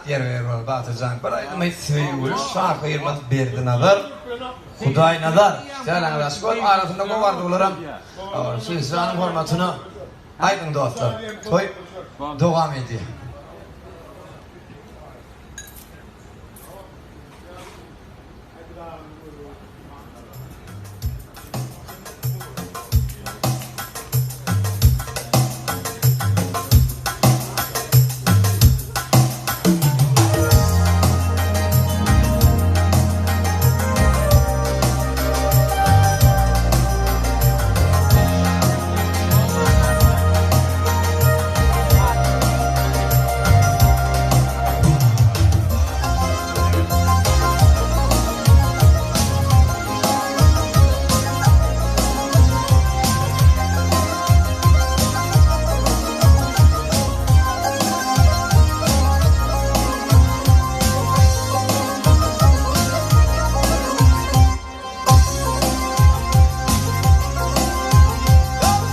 ýerbe-ýer bolar Batyrjan. Bir aýdymy söýgüli şahyrymyz Berdinazar Hudaýnazar janyňyz açyk bolsun arasynda gowy arzuwlaram Şyhjanyň hormatyna aýdyň dostlar. Toý dowam edýär.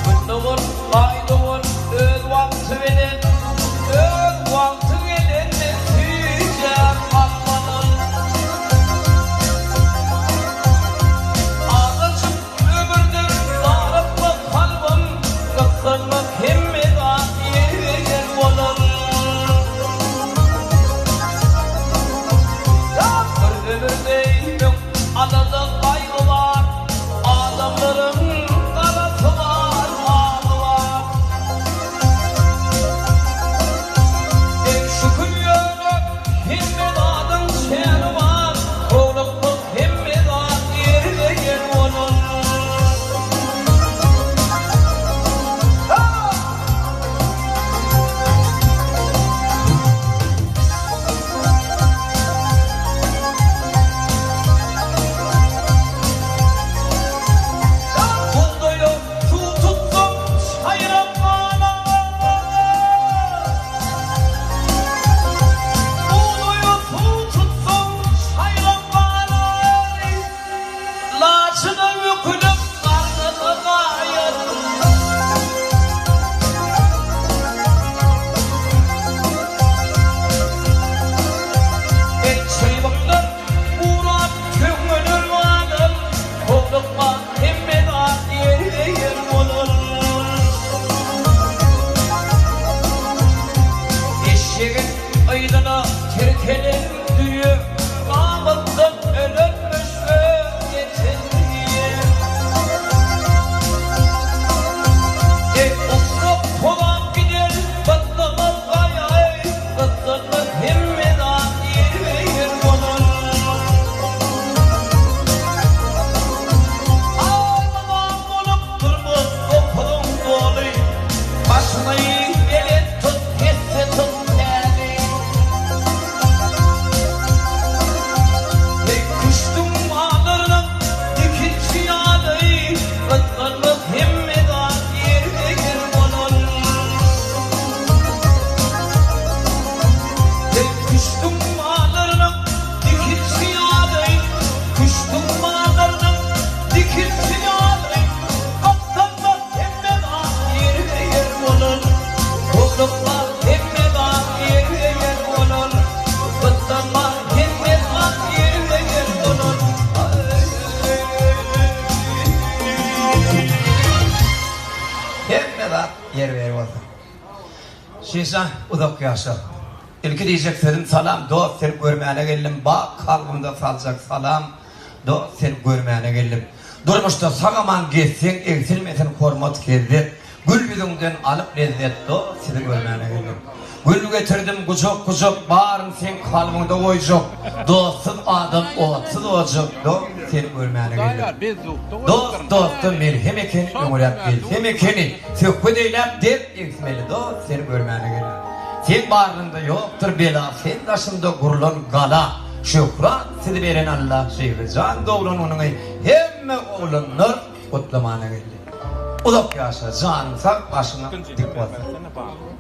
Gün dogan, Aý dogan, öz wagty bilen, Öz wagty gelende süýjäp almaly. Azajyk ömürdir daraltma kalbym, Gyssanma hemme zat ýer-ýer bolar. Bir ömürde müň alada gaýgy bar, Adamlaryň garasy bar, agy bar. Eý şükür ýöne hemme zadyň çägi bar, Howlukma hemme zat ýerbe-ýer bolar. Bugdaýa suw tutsaň çaýram galar. Bugdaýa suw tutsaň çaýram galar. Laçyna bükülip garnyna gaýar. El çybykdan gurap töňňeler galar, Howlukma hemme zat ýerbe-ýer bolar. Eşegiň yzyna tirkelen düýe, Gamatdan ölenmiş öz geçen diýe. Eý, oturyp tozap gider, gyssagmaz gaýaý, Gyssanma hemme zat ýerbe-ýer bolar. Almam bolup durmaz okuwyň doly, Başyňy belent tut, pesde tut päli. Eý, küştüň alarynyň ikinji ýaly, Gyssanma hemme zat ýerbe-ýer bolar. Eý, küştüň alarynyň ikinji ýaly, Küştüň alarynyň ikinji ýaly, Gyssanma hemme zat ýerbe-ýer bolar. Howlukma hemme zat ýerbe-ýer bolar. Gyssanma hemme zat ýerbe-ýer bolar. Hemme zat ýerbe-ýer bolsun. Şeýsan uzak ýaşa. Ilki diýjek sözüm salam dost seni görmäne geldim bak kalbymda saljak salam dost seni görmäne geldim. Durmuşda sag-aman gezseň egsilmesin hormat hezzet gül ýüzüňden alyp lezzet dost sizi görmäne geldim. Gül getirdim gujak-gujak baryn seň kalbyňda goýjak dostsuz adam otsuz ojak dost seni görmäne geldim. Dost dosta melhem eken öňräk gelsem ekeni söhbet eýläp dert Egsmeli dost seni görmäne geldim. Seň barlyňda ýokdur bela sen daşymda gurlan gala Şöhrat sizi beren Alla Şyhy jan doglan günüňi hemme oglanlar gutlamana geldi. Uzak ýaşa janyň sag başyň dik bolsun.